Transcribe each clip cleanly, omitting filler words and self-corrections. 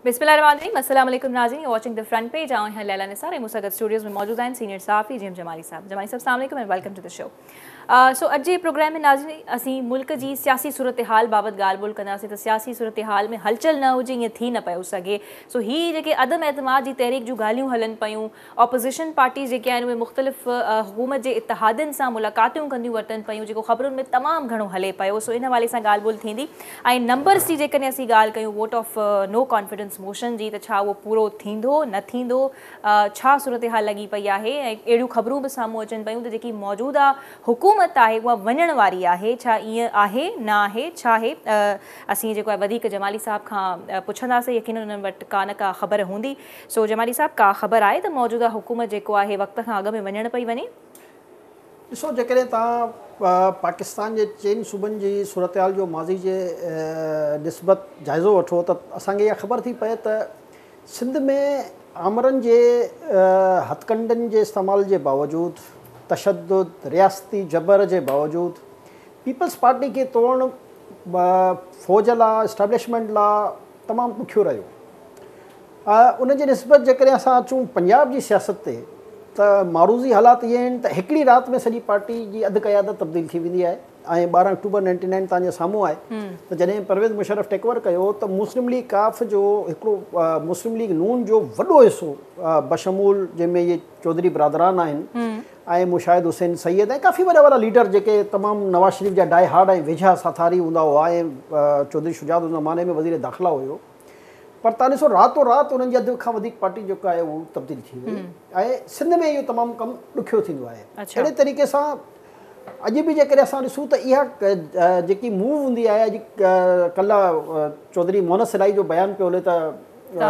بسم الله الرحمن الرحيم السلام عليڪم ناظرين you watching the front page آئون آهيان ليلا نثار ۽ مون سان گڏ اسٽوڊيوز ۾ موجود آهن سينيئر صحافي جي ايم جمالي صاحب. جمالي صاحب السلام عليڪم ۽ welcome to the show. سو اڄ جي پروگرام ۾ ناظرين اسين ملڪ جي سياسي صورتحال بابت ڳالهه ٻولهه ڪنداسين ته سياسي صورتحال ۾ هلچل نه هجي ائين ٿي نه پيو سگهي. سو هي جيڪي عدم اعتماد جي تحريڪ جون ڳالهيون هلن پيون، اپوزيشن پارٽيز جيڪي آهن اهي مختلف حڪومت جي اتحادين سان ملاقاتون ڪنديون ورتن پيون جيڪو خبرن ۾ تمام گهڻو هلي پيو. سو ان حوالي سان ڳالهه ٻولهه ٿيندي ۽ نمبرز جي جيڪڏهن اسين ڳالهه ڪيون vote of no confidence motion جي ته ڇا اهو پورو ٿيندو نه ٿيندو، ڇا صورتحال لڳي پئي آهي ۽ اهڙيون خبرون به سامهون اچن پيون ته جيڪي موجوده حڪومت آهي اها وڃڻ واري آهي، ڇا ائين آهي نه آهي ڇا آهي، اسين جيڪو آهي وڌيڪ جمالي صاحب کان پڇنداسين، يقينن انهن وٽ ڪا نه ڪا خبر هوندي. سو جمالي صاحب ڪا خبر آهي ته موجوده حڪومت جيڪو آهي وقت کان اڳ ۾ وڃڻ پئي وڃي؟ ڏسو جيڪڏهن توهان پاڪستان جي چئن صوبن جي صورتحال جو ماضي جي نسبت جائزو وٺو ته اسان کي اها خبر ٿي پئي ته سنڌ ۾ آمرن جي هٿڪنڊن جي استعمال جي باوجود، تشدد، رياستي جبر جي باوجود پيپلز پارٽي کي توڙڻ فوج لا، اسٽيبلشمينٽ لا تمام ڏکيو رهيو. ان جي نسبت جيڪڏهن اسان اچون پنجاب جي سياست تي ته معروضي حالات اهي آهن ته هڪڙي رات ۾ سڄي پارٽي جي اڌ قيادت تبديل ٿي ويندي آهي. ۽ 12 آڪٽوبر نائنٽي نائن توهان جي سامهون آهي ته جڏهن پرويز مشرف ٽيڪ اوور ڪيو ته مسلم ليگ قاف جو هڪڙو مسلم ليگ نون جو وڏو حصو بشمول جنهن ۾ اهي چوڌري برادران آهن ۽ مشاهد حسين سيد ۽ ڪافي وڏا وڏا ليڊر جيڪي تمام نواز شريف جا ڊائي هارڊ ۽ ويجها ساٿاري هوندا هئا ۽ چوڌري شجاعت ان زماني ۾ وزير داخله هيو پر توهان ڏسو راتو رات انهن جي اڌ کان وڌيڪ پارٽي جيڪا آهي اهو تبديل ٿي وئي ۽ سنڌ ۾ اهو تمام ڪم ڏکيو ٿيندو آهي اهڙي طريقي سان اڄ به جيڪڏهن اسان ڏسون ته اها جيڪي موو هوندي آهي اڄ ڪلهه چوڌري مونس الاهي جو بيان پيو هلي ته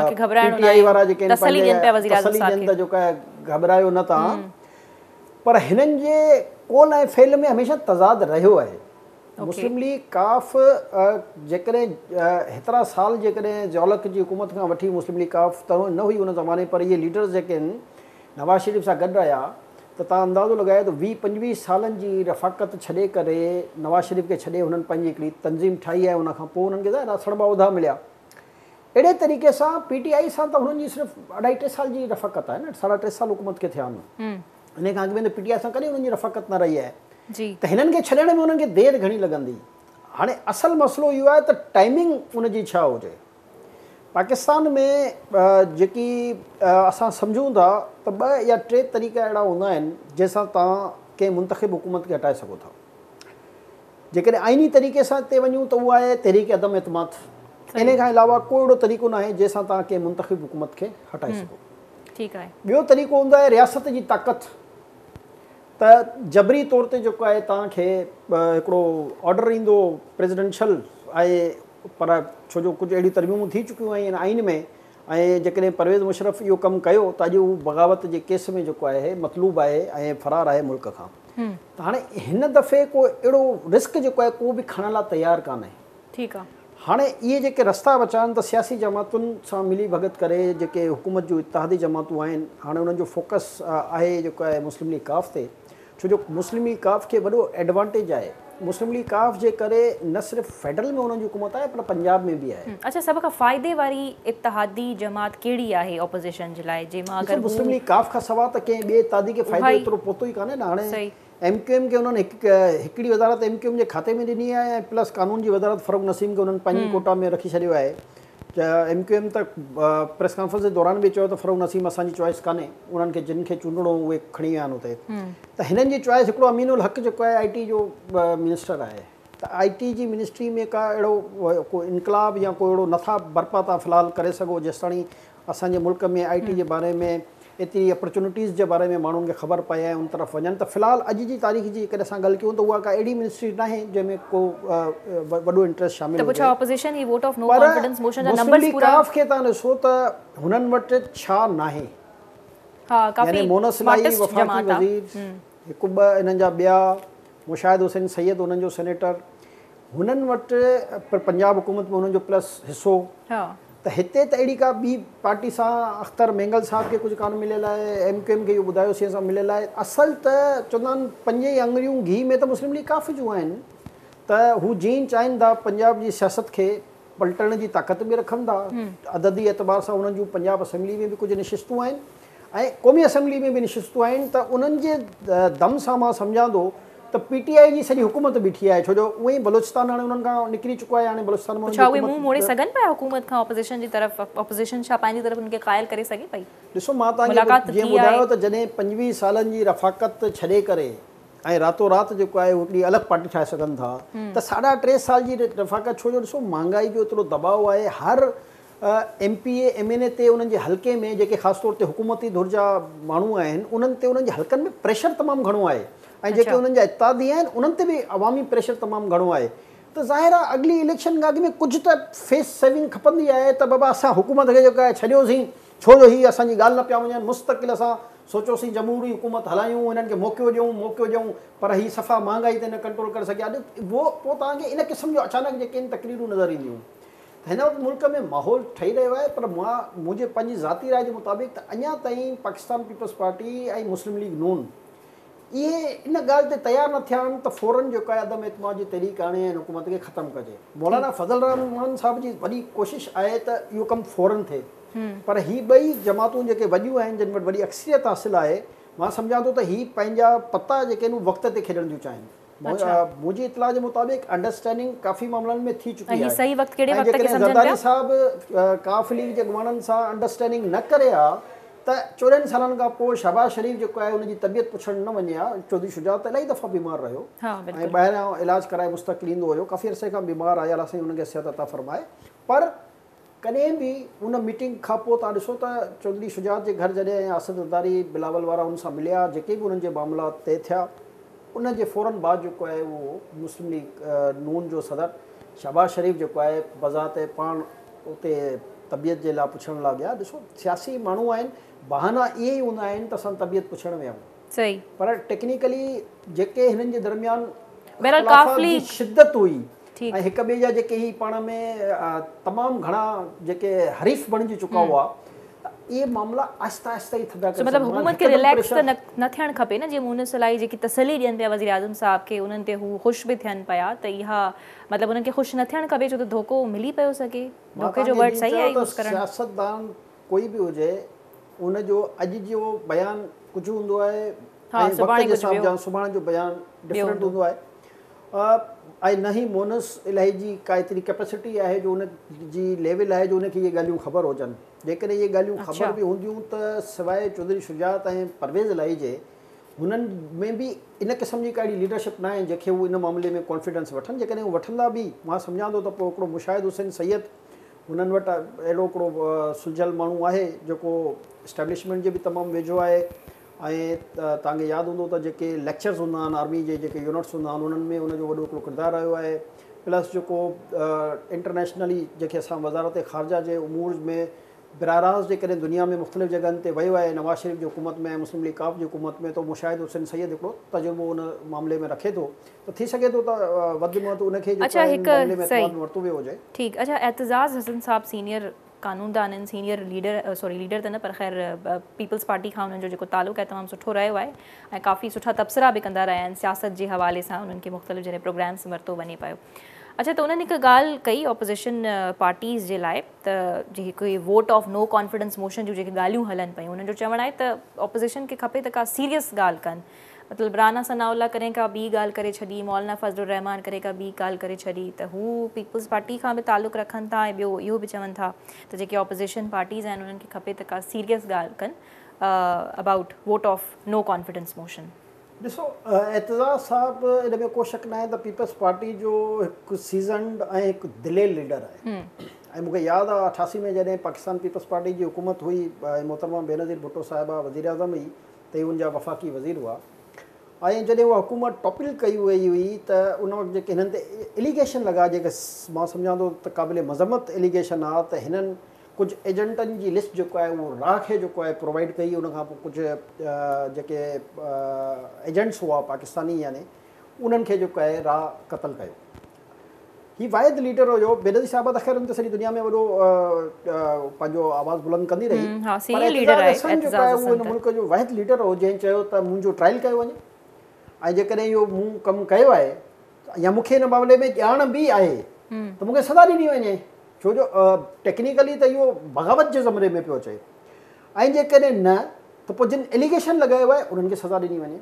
پي ٽي آئي وارا جيڪي آهن پنهنجي تسلي ڏين ته جيڪو آهي گهٻرايو نه توهان پر هنن جي قول ۽ فعل ۾ هميشه تضاد رهيو آهي. مسلم ليگ قاف جيڪڏهن هيترا سال جيڪڏهن ضياء الحق جي حڪومت کان وٺي مسلم ليگ قاف ته نه هئي ان زماني پر اهي ليڊرز جيڪي آهن نواز شريف سان گڏ رهيا ته توهان اندازو لڳايو ته 20 25 سالن جي رفاقت ڇڏي ڪري نواز شريف کي ڇڏي هنن پنهنجي هڪڙي تنظيم ٺاهي ۽ ان کان پوء انهن کي ظاهر آهي سڙبا عهدا مليا. اهڙي طريقي سان پي ٽي آء سان ته هنن جي صرف اڍائي ٽي سال جي رفاقت آهي نه، ساڍا ٽي سال حڪومت کي ٿيا آهن. ان کان اڳ ۾ ته پي ٽي آء سان ڪڏهن انهن جي رفاقت نه رهي آهي ته هنن کي ڇڏڻ ۾ انهن کي دير گهڻي لڳندي. هاڻي اصل مسئلو اهو آهي ته ٽائمنگ ان جي ڇا هجي. پاڪستان ۾ جيڪي اسان سمجهون ٿا ته ٻه يا ٽي طريقا اهڙا هوندا آهن جنهن سان توهان ڪنهن منتخب حڪومت کي هٽائي سگهو ٿا. جيڪڏهن آئيني طريقي سان تي وڃون ته اهو آهي تحريڪ عدم اعتماد. ان کان علاوه ڪو اهڙو طريقو ناهي جنهن سان توهان ڪنهن منتخب حڪومت کي هٽائي سگهو. ٻيو طريقو هوندو آهي رياست جي طاقت ته جبري طور تي جيڪو آهي توهان کي هڪڙو آرڊر ايندو پريزيڊنشل آهي پر ڇو جو ڪجهه اهڙيون ترميمون ٿي چڪيون آهن آئين ۾ ۽ جيڪڏهن پرويز مشرف اهو ڪم ڪيو ته اڄ هو بغاوت جي ڪيس ۾ جيڪو آهي مطلوب آهي ۽ فرار آهي ملڪ کان ته هاڻي هن دفعي ڪو اهڙو رسڪ جيڪو آهي ڪو به کڻڻ لاء تيار ڪانهي. ٺيڪ آ. هاڻي اهي جيڪي رستا بچا آهن ته سياسي جماعتن سان ملي ڀڳت ڪري جيڪي حڪومت جون اتحادي جماعتون آهن هاڻي انهن جو فوڪس آهي جيڪو آهي مسلم ليگ قاف تي ڇو جو مسلم ليگ قاف کي وڏو ايڊوانٽيج آهي. مسلم ليگ قاف جي ڪري نه صرف فيڊرل ۾ انهن جي حڪومت آهي پر پنجاب ۾ به آهي. اڇا سڀ کان فائدي واري اتحادي جماعت ڪهڙي آهي اپوزيشن جي لاء جنهن مان اگر ڏسو مسلم ليگ قاف کان سوا ته ڪنهن ٻئي اتحادي کي فائدو ايترو پهتو ئي ڪانهي نه هاڻي ايم ڪيو ايم کي انهن هڪڙي وزارت ايم ڪيو ايم جي کاتي ۾ ڏني آهي ۽ پلس قانون جي وزارت فرخ نسيم کي انهن پنهنجي ڪوٽا ۾ رکي ڇڏيو آهي. ايم ڪيو ايم ته پريس ڪانفرنس جي دوران به چيو ته فرخ نسيم اسان جي چوائس ڪانهي، انهن کي جن کي چونڊڻو هو اهي کڻي ويا آهن اتي ته هنن جي چوائس هڪڙو امين الحق جيڪو آهي آء ٽي جو منسٽر آهي ته آء ٽي جي منسٽري ۾ ڪا اهڙو ڪو انقلاب يا ڪو اهڙو نٿا برپا تان في الحال ڪري سگهو جيستاڻي اسان جي ملڪ ۾ آء ٽي جي باري ۾ ايتري اپرچونٽيز جي باري ۾ ماڻهن کي خبر پئي ۽ ان طرف وڃن ته في الحال اڄ جي تاريخ جي جيڪڏهن اسان ڳالهه ڪيون ته اها ڪا اهڙي منسٽري ناهي جنهن ۾ ڪو وڏو انٽريسٽ شامل ته پوء هجي. ڇا اپوزيشن هي ووٽ آف نو پر ڪانفيڊنس موشن جا مسلم نمبرز ليگ پورا قاف کي توهان ڏسو ته هنن وٽ ڇا ناهي. ها يعني ڪافي مونس الاهي اسمارٽسٽ وفاقي جماعت آ. وزير هڪ ٻه انهن جا ٻيا مشاهد حسين سيد انهن جو سينيٽر هنن وٽ پر پنجاب حڪومت ۾ هنن جو پلس حصو ته هتي ته اهڙي ڪا ٻي پارٽي سان اختر مينگل صاحب کي ڪجهه ڪانه مليل آهي، ايم ڪيو ايم کي اهو ٻڌايوسين سان مليل آهي. اصل ته چوندا آهن پنج ئي آڱريون گيهه ۾ ته مسلم ليگ قاف جون آهن ته هو جيئن چاهين ٿا پنجاب جي سياست کي پلٽڻ جي طاقت به رکن ٿا. عددي اعتبار سان انهن جون پنجاب اسيمبلي ۾ به ڪجهه نشستون آهن ۽ قومي اسيمبلي ۾ به نشستون آهن ته انهن جي دم سان مان سمجهان ٿو ته پي ٽي آء جي سڄي حڪومت بيٺي آهي، ڇو جو اونئن ئي بلوچستان هاڻي انهن کان نڪري چڪو آهي، هاڻي بلوچستان ۾ انهن جي ڇا اهي منهن موڙي سگهن پيا حڪومت کان اپوزيشن جي طرف؟ اپوزيشن ڇا پنهنجي طرف انهن کي قائل ڪري سگهي پئي؟ ڏسو مان توهان کي جيئن ٻڌايو ته جڏهن 25 سالن جي رفاقت ڇڏي ڪري ۽ راتو رات جيڪو آهي هڪڙي الڳ پارٽي ٺاهي سگهن ٿا ته ساڍا ٽي سال جي رفاقت، ڇو جو ڏسو مهانگائي جو ايترو دٻاء آهي، هر M P A M N A تي انهن جي حلقي ۾ جيڪي خاص طور تي حڪومتي ڌر جا ماڻهو آهن انهن تي انهن جي حلقن ۾ پريشر تمام گهڻو آهي ۽ جيڪي انهن جا اتحادي آهن انهن تي به عوامي پريشر تمام گهڻو آهي ته ظاهر آهي اڳلي اليڪشن کان اڳ ۾ ڪجهه ته فيس سيونگ کپندي آهي ته بابا اسان حڪومت کي جيڪو آهي ڇڏيوسين ڇو جو هي اسان جي ڳالهه نه پيا مڃن، مستقل اسان سوچيوسين جمهوري حڪومت هلايون هنن کي موقعو ڏيون موقعو ڏيون پر هي صفا مهانگائي تي نه ڪنٽرول ڪري سگهيا. اهو پوء توهان کي ان قسم جو اچانڪ جيڪي آهن تقريرون نظر اينديون ته هن وقت ملڪ ۾ ماحول ٺهي رهيو آهي پر مان منهنجي پنهنجي ذاتي راء جي مطابق ته اڃا تائين پاڪستان پيپلز پارٽي ۽ مسلم ليگ نون اهي ان ڳالهه تي تيار نه ٿيا آهن ته فورن جيڪو آهي عدم اعتماد جي تحريڪ آڻي ۽ حڪومت کي ختم ڪجي. مولانا فضل الرحمان صاحب جي وڏي ڪوشش آهي ته اهو ڪم فورن ٿئي پر هي ٻئي جماعتون جيڪي وڏيون آهن جن وٽ وڏي اڪثريت حاصل آهي مان سمجهان ٿو ته هي پنهنجا پتا جيڪي آهن اهي وقت تي کيڏڻ ٿيون چاهين. منهنجي اطلاع جي مطابق انڊرسٽينڊنگ ڪافي معاملن ۾ ٿي چڪي آهي ۽ جيڪڏهن زرداري صاحب قاف ليگ جي اڳواڻن سان انڊرسٽينڊنگ نه ڪري ها ته 14 سالن کان پوء شهباز شريف جيڪو آهي ان جي طبيعت پڇڻ نه وڃي ها. چوڌري شجاعت ته الاهي دفعا بيمار رهيو ۽ ٻاهريان علاج ڪرائي مستقل ايندو هيو، ڪافي عرصي کان بيمار آهي، الله سائين ان کي صحت عطا فرمائي. پر ڪڏهن به ان ميٽنگ کان پوء توهان ڏسو ته چوڌري شجاعت جي گهر جڏهن آصف زرداري بلاول وارا ان سان مليا، جيڪي به انهن جي معاملا طئي ٿيا ان جي فورن بعد جيڪو آهي اهو مسلم ليگ نون جو صدر شهباز شريف جيڪو آهي بذات پاڻ اتي طبيعت جي لاء پڇڻ لاء ويا. ڏسو سياسي ماڻهو آهن، بهانا اهي ئي هوندا آهن ته اسان طبيعت پڇڻ ويا آهيون. صحيح. پر ٽيڪنيڪلي جيڪي هنن جي درميان بهرحال اختلافات قاف جي ليگ شدت هئي ٺيڪ. ۽ هڪ ٻئي جا جيڪي هي پاڻ ۾ تمام گهڻا جيڪي حريف بڻجي چڪا هئا ته اهي معاملا آهستي آهستي ئي ٿڌا سو ڪري مطلب سگهن. حڪومت کي هڪدم رليڪس ته پريشر نه ٿيڻ کپي نه جيئن مونس الاهي جيڪي تسلي ڏين پيا وزيراعظم صاحب کي انهن تي هو خوش به ٿين پيا ته اها مطلب انهن کي خوش نه ٿيڻ کپي ڇو ته ڌوڪو ملي پيو سگهي. مان ڌوڪي جو توهان کي ورڊ جيئن صحيح چيو آهي ته يوز ڪرڻ. سياستدان ڪوئي به هجي ان جو اڄ جو بيان ڪجهه هوندو آهي ها ۽ وقت سڀاڻي جي ڪجهه حساب ٻيو جا سڀاڻي جو بيان ٻيو ڊفرنٽ هوندو. هوندو آهي ۽ نه ئي مونس الاهي جي ڪا ايتري ڪيپيسٽي آهي جو ان جي ليول آهي جو ان کي اهي ڳالهيون خبر هجن. جيڪڏهن اهي ڳالهيون خبر به هونديون ته سواء چوڌري شجاعت ۽ پرويز الاهي جي هنن ۾ به ان قسم جي ڪا اهڙي ليڊرشپ ناهي جنهن کي هو ان معاملي ۾ ڪانفيڊنس وٺن. جيڪڏهن هو وٺندا به مان سمجهان ٿو ته پوء هڪڙو مشاهد حسين سيد هنن وٽ اهڙو هڪڙو سلجهيل ماڻهو آهي جيڪو اسٽيبلشمينٽ جي به تمام ويجهو آهي ۽ توهان کي ياد هوندو ته جيڪي ليڪچرز هوندا آهن آرمي جي جيڪي يونٽس هوندا آهن انهن ۾ ان جو وڏو هڪڙو ڪردار رهيو آهي پلس جيڪو انٽرنيشنلي جيڪي اسان وزارت خارجه جي امور ۾ براهه راست جيڪڏهن دنيا ۾ مختلف جڳهن تي ويو آهي نواز شريف جي حڪومت ۾ ۽ مسلم ليگ قاف جي حڪومت ۾ ته مشاهد حسين سيد هڪڙو تجربو ان معاملي ۾ رکي ٿو ته ٿي سگهي ٿو ته وڌ ۾ وڌ ان کي جيڪو اڇا آهي ان هڪ معاملي ۾ صحيح اعتماد ۾ ورتو ويو هجي. ٺيڪ اڇا اعتزاز حسن صاحب سينيئر قانوندان آهن سينيئر ليڊر سوري ليڊر ته نه پر خير پيپلز پارٽي کان انهن جو جيڪو تعلق آهي تمام سٺو رهيو آهي ۽ ڪافي سٺا تبصرا به ڪندا رهيا آهن سياست جي حوالي سان انهن کي مختلف جڏهن پروگرامس ۾ ورتو وڃي پيو اڇا ته انهن هڪ ڳالهه ڪئي اپوزيشن پارٽيز جي لاء ته جيڪي vote of no confidence motion جون جيڪي ڳالهيون هلن پيون انهن جو چوڻ آهي ته اپوزيشن کي کپي ته ڪا سيريس ڳالهه ڪن مطلب رانا ثناء الله ڪڏهن ڪا ٻي ڳالهه ڪري ڇڏي، مولانا فضل الرحمان ڪڏهن ڪا ٻي ڳالهه ڪري ڇڏي ته هو پيپلز پارٽي کان به تعلق رکن ٿا ۽ ٻيو اهو به چون ٿا ته جيڪي اپوزيشن پارٽيز آهن انهن کي کپي ته ڪا سيريس ڳالهه ڪن about vote of no confidence motion. ڏسو اعتزاز صاحب ان ۾ ڪو شڪ ناهي ته پيپلز پارٽي جو هڪ سيزنڊ ۽ هڪ دلير ليڊر آهي ۽ مون کي ياد آهي 88 ۾ جڏهن پاڪستان پيپلز پارٽي جي حڪومت هئي ۽ محترمه بينظير ڀٽو صاحبه وزيراعظم هئي ته هي ان جا وفاقي وزير هئا ۽ جڏهن اها حڪومت ٽاپل ڪئي وئي هئي ته ان وقت جيڪي هنن تي اليگيشن لڳا جيڪي مان سمجهان ٿو ته قابل مذمت اليگيشن آ ته هنن ڪجهه ايجنٽن جي لسٽ جيڪو آهي اهو را کي جيڪو آهي پرووائيڊ ڪئي ان کان پوء ڪجهه جيڪي ايجنٽس هئا پاڪستاني يعني انهن کي جيڪو آهي را قتل ڪيو. هي واحد ليڊر هيو، بينظير صاحبه ته خير ان ته سڄي دنيا ۾ وڏو پنهنجو آواز بلند ڪندي رهي پر اعتزاز احسن جيڪو آهي اهو هن ملڪ جو واحد ليڊر هو جنهن چيو ته منهنجو ٽرائل ڪيو وڃي ۽ جيڪڏهن اهو مون ڪم ڪيو آهي يا مون کي ان معاملي ۾ ڄاڻ به آهي ته مون کي سزا ڏني وڃي. ڇو جو ٽيڪنيڪلي ته اهو بغاوت جي زمري ۾ پيو اچي ۽ جيڪڏهن نه ته پوء جن ايليگيشن لڳايو آهي انهن کي سزا ڏني وڃي.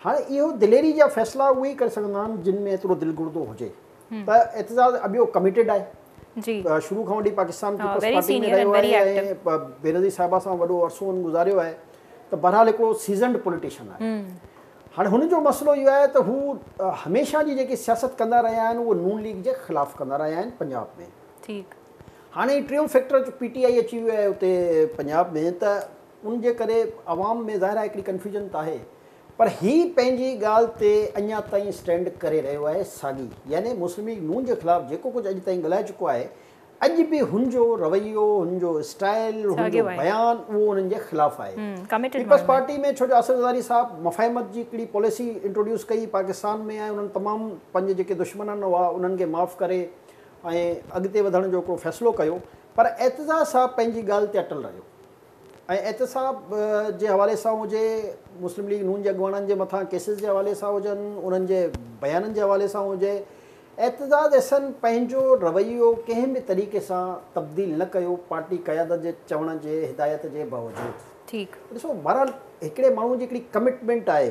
هاڻي اهو دليري جا فيصلا اهي ئي ڪري سگهندا آهن جن ۾ ايترو دل گڙدو هجي ته اعتزاز ابيو ڪميٽيڊ آهي. شروع کان وٺي پاڪستان پيپلز پارٽي ۾ رهيو آهي ۽ بينظير صاحبه سان وڏو عرصو هن گذاريو آهي ته بهرحال هڪڙو سيزنڊ پوليٽيشن آهي. هاڻي هن جو مسئلو اهو آهي ته هو هميشه جي جيڪي سياست ڪندا رهيا آهن اهو نون ليگ جي خلاف ڪندا رهيا آهن پنجاب ۾. ٺيڪ. هاڻي هي ٽيون فيڪٽر پي ٽي آئي اچي ويو آهي اتي پنجاب ۾ ته ان جي ڪري عوام ۾ ظاهر آهي هڪڙي ڪنفيوزن ته آهي پر هي پنهنجي ڳالهه تي اڃا تائين اسٽينڊ ڪري رهيو آهي ساڳي يعني مسلم ليگ نون جي خلاف جيڪو ڪجهه اڄ تائين ڳالهائي چڪو آهي اڄ به هن جو رويو، هن جو اسٽائل، هن جو بيان اهو انهن جي خلاف آهي. پيپلز پارٽي ۾ ڇو جو آصف زرداري صاحب مفاهمت جي هڪڙي پاليسي انٽروڊيوس ڪئي پاڪستان ۾ ۽ انهن تمام پنهنجي جيڪي دشمنن هئا انهن کي معاف ڪري ۽ اڳتي وڌڻ جو هڪڙو فيصلو ڪيو پر اعتزاز صاحب پنهنجي ڳالهه تي اٽل رهيو ۽ احتساب جي حوالي سان هجي، مسلم ليگ نون جي اڳواڻن جي مٿان ڪيسز جي حوالي سان هجن، انهن جي بيانن جي حوالي سان هجي، اعتزاز احسن پنهنجو رويو ڪنهن به طريقي سان تبديل نه ڪيو پارٽي قيادت جي چوڻ جي هدايت جي باوجود. ٺيڪ. ڏسو بهرحال هڪڙي ماڻهو جي هڪڙي ڪمٽمينٽ آهي،